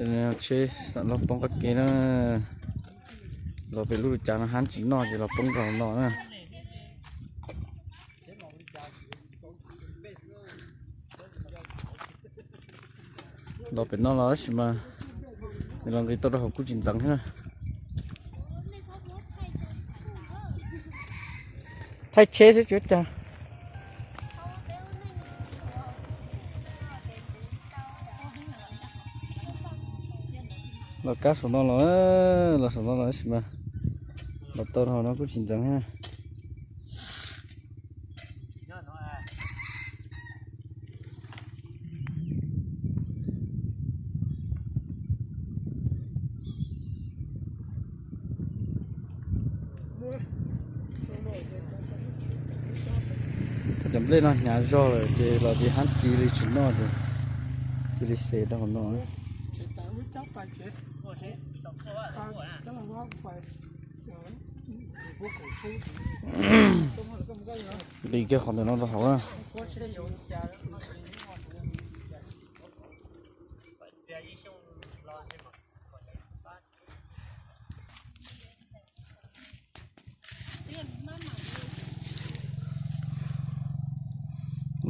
Tsheb los poob qab kev na, los pem lub cav no hab tsis noj ces los poob rau no na. Los pem no los tab sis mas nws los nqis tau rau hauv kuj tsis ntxeev thiab na. Thaij tsheb xwb tsis ua cas. Los kab saum no los, los saum no los tab sis mas los tau rau hauv no kuj tsis ntxeev thiab. Thaum cov nplej no hnyav zog lawm ces los ces hab ci li tsis noj ces cia li xes rau hauv no. Nqis kiag qhov ntawm no rau hauv na.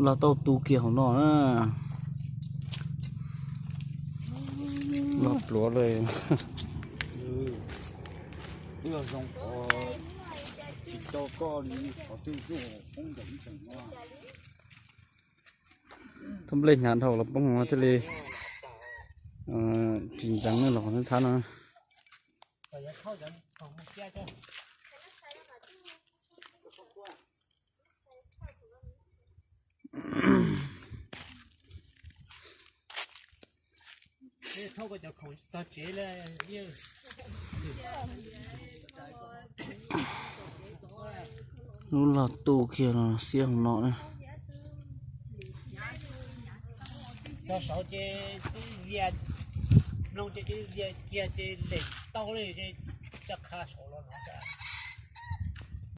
Los tau tu kiag hauv no na. Los pluav lawm. Thoob nplej hnyav dhau los poob no thiaj li tsis ntxeev los qhov ntxhab no. Lub log tu kiag los xiab hauv no na. Txog saud ces twb vias, mloog ces twb vias kiag ces lem tau li ces tsa qha saud los no.